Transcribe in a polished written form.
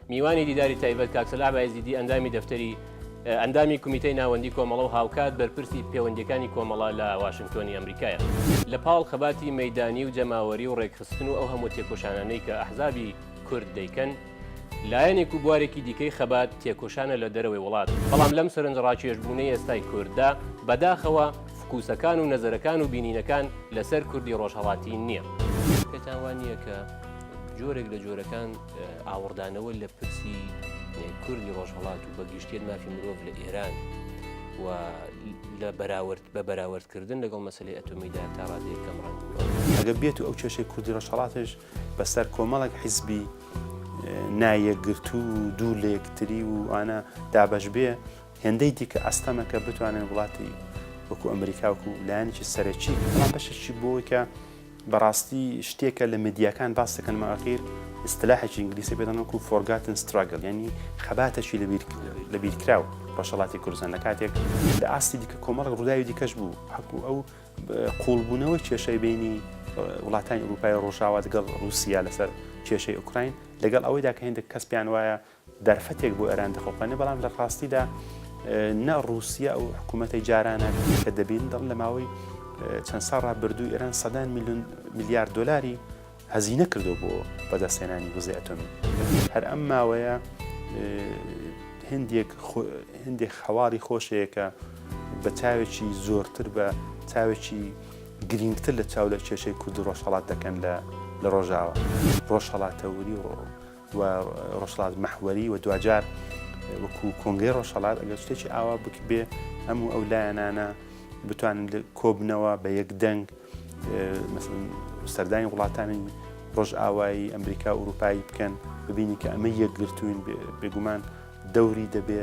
میوانی دیداری تایبەت کاک سەلاح بایزیدی ئەندامی دەفتەری ئەندامی کومیتەی ناوەندی کۆمەڵە و هاوکات بەرپرسی پێوەندیەکانی کۆمەڵە لە واشنگتۆنی ئەمریکایە. لە پاڵ خەباتی مەیدانی و جەماوەری و ڕێکخستن و ئەو هەموو تێکۆشانانەی کە ئەحزابی کورد دەیکەن، لایەنێک و بوارێکی دیکەی خەبات تێکۆشانە لە دەرەوەی وڵات، بەڵام لەم سەرنجڕاکێشبوونەی ئێستای کورددا بەداخەوە فکوسەکان و نەزەرەکان و بینینەکان لەسەر کوردی ڕۆژهەڵاتی نییە. پێتان وا نییە کە جۆرێک لە جۆرەکان ئاوڕدانەوە لە پرسی کوردی ڕۆژهەڵات و بە گشتیت مافی مرۆڤ لە ئێران و لە بەراورد بە بەراوردکردن لەگەڵ مەسلەی ئەتۆمیدا تا ڕادەیەک کەم ڕەنگ بووە؟ ئەگەر بێت و ئەو کێشەی کوردی ڕۆژهەڵاتش بەسەر کۆمەڵێک حیزبی نایەکگرتوو و دوور لە یەکتری و ئەوانە دابەش بێ، هێندەی دیکە ئەستەمە کە بتوانن وڵاتی وەکو ئەمریکا وەکو لایەنێکی سەرەکی، بەڵام بەشێکی بۆی کە بەڕاستی شتێکە لە میدیاکان باس دەکەن مەئەخیر ئیستلاحێکی ئینگلیسی پێ دەڵێن وەکو forgotten struggle یعنی خەباتێکی لەبیرکراو ڕۆژهەڵاتی کوردستان لە کاتێک لە ئاستی دیکە کۆمەڵێک ڕووداوی دیکەش بوو حەکو ئەو قوڵبوونەوەی کێشەی بینی وڵاتانی ئەوروپای ڕۆژاوا لەگەڵ ڕووسیا لەسەر کێشەی ئۆکراین لەگەڵ ئەوەیدا کە هێندێک کەس پێیان وایە دەرفەتێک بۆ ئێران دەخوڵقێنێ بەڵام لە ڕاستیدا نە ڕووسیا ئەو حکوومەتەی جارانە کە دەبین دەڵ لە ماوەی چەند ساڵ ڕابردوو ئێران سەدان میلیۆن میلیارد دۆلاری هەزینە کردو بۆ بەدەستهێنانی وزەی ئەتۆمی هەر ئەم ماوەیە هندێک هندێک هەواڵی خۆشەیە کە بە چاوێکی زۆرتر بە چاوێکی گرینگتر لە چاو لە کێشەی کوردی ڕۆژهەڵات دەکەن لە لە ڕۆژاوا ڕۆژهەڵاتەوری و ڕۆژهەڵات مەحوەری و دواجار وەکو کۆنگرەی ڕۆژهەڵات ئەگەر شتێکی ئاوا بکبێ ئەم و ئەو لایەنانە بتوانن کۆبنەوە بە یەک دەنگ مەسەلەن سەردانی وڵاتانی ڕۆژئاوایی ئەمریکا و ئەوروپایی بکەن ببینی کە ئەمە یەکگرتوین بێگومان دەوری دەبێ.